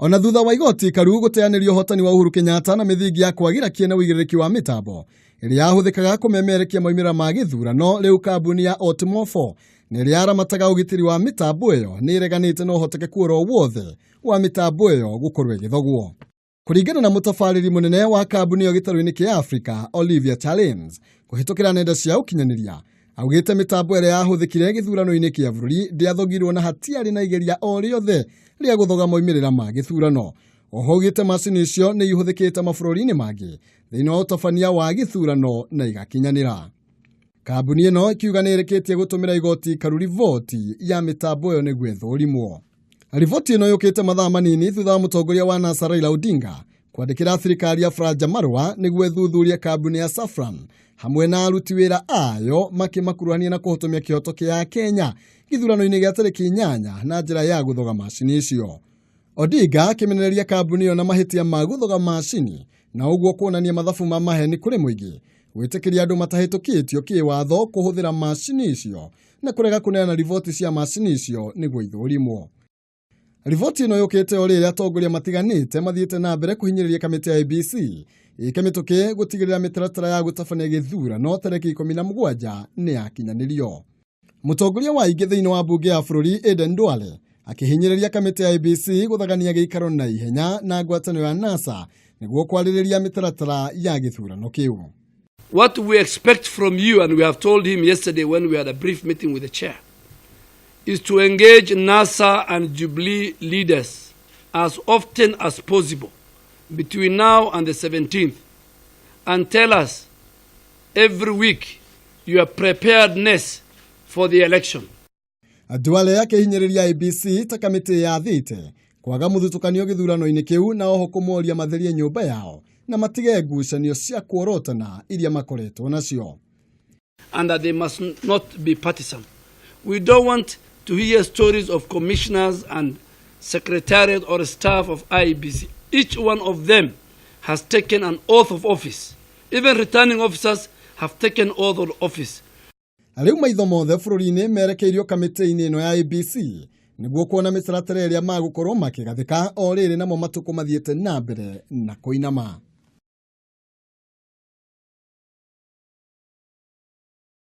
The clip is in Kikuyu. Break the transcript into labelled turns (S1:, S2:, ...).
S1: Ona thutha wa igoti ikaru gũteanĩria ũhotani wa Uhuru Kenyatta na mĩthingi ya kwagĩra kĩene ũigĩrĩrĩki wa mĩtambo ĩrĩa yahũthĩkaga kũmemerekia maumĩrĩra ma gĩthurano, rĩu kambuni ya Otmofo na ĩrĩa yaramataga ũgitĩri wa mĩtambo ĩyo nĩ ĩreganĩte na ũhotekeku oro wothe wa mĩtambo ĩyo gũkorwo ĩgĩthogwo. Kũringana na mũtabarĩri mũnene wa kambuni ĩyo gĩtarũ-inĩ kĩa Afrika, Olivia Talens, kũhĩtũkĩra nenda cia ũkinyanĩria, augĩte mĩtambo ĩrĩa yahũthĩkire gĩthurano-inĩ kĩa bũrũri ndĩathogirwo na hatiarĩ na igeria o rĩothe rĩa gũthoga moimĩrĩra ma gĩthurano. Oho augĩte macini icio nĩ ihũthĩkĩte mabũrũri-inĩ mangĩ thĩinĩ wa ũtabania wa gĩthurano na igakinyanĩra. Kambuni ĩno ĩkiuga nĩ ĩrĩkĩtie gũtũmĩra igoti ikaru riboti ya mĩtambo ĩyo nĩguo ĩthũrimwo. Riboti ĩno yũkĩte mathaa manini thutha wa mũtongoria wa NASA Raila Odinga kwandĩkĩra thirikari ya Faranja marũa nĩguo ĩthuthurie kambuni ya Safran hamwe na aruti wĩra ayo makĩmakuruhania na kũhotomia kĩhoto kĩa Kenya gĩthurano-inĩ gĩa tarĩki 8 na njĩra ya gũthoga macini icio. Odinga akĩmenereria kambuni ĩyo na mahĩtia ma gũthoga macini na ũguo kuonania mathabu ma maheni kũrĩ mũingĩ, gwĩtĩkĩria andũ matahĩtũkĩtio kĩwatho kũhũthĩra macini icio na kũrega kũneana riboti cia macini icio nĩguo ithũrimwo. Riboti ĩno yũkĩte o rĩrĩa atongoria matiganĩte mathiĩte na mbere kũhinyĩrĩria kamĩtĩ ya IEBC ĩke mĩtũkĩ gũtigĩrĩra mĩtaratara ya gũtabania gĩthurano tarĩki 17 nĩ yakinyanĩrio. Mũtongoria wa aingĩ thĩinĩ wa mbunge ya bũrũri Aden Duale akĩhinyĩrĩria kamĩtĩ ya IEBC gũthagania gĩikaro na ihenya na ngwatanĩro ya NASA nĩguo kwarĩrĩria mĩtaratara ya gĩthurano kĩu.
S2: What we expect from you, and we have told him yesterday when we had a brief meeting with the chair, is to engage NASA and Jubilee leaders as often as possible between now and the 17th and tell us every week your preparedness for the election.
S1: Duale akĩhinyĩrĩria IEBC ta kamĩtĩ yathĩte kwaga mũthutũkanio gĩthurano-inĩ kĩu na oho kũmoria matherie nyũmba yao na matige ngucanio cia kuorotana iria makoretwo nacio.
S2: And that they must not be partisan. We don't want to hear stories of commissioners and secretariat or staff of IEBC. Each one of them has taken an oath of office. Even returning officers have taken oath of office.
S1: Rĩu maitho mothe bũrũri-inĩ merekeirio kamĩtĩ-inĩ ĩno ya IEBC nĩguo kuona mĩtaratara ĩrĩa magũkorwo makĩgathĩka o rĩrĩ namo matukũ mathiĩte na mbere na kũinama.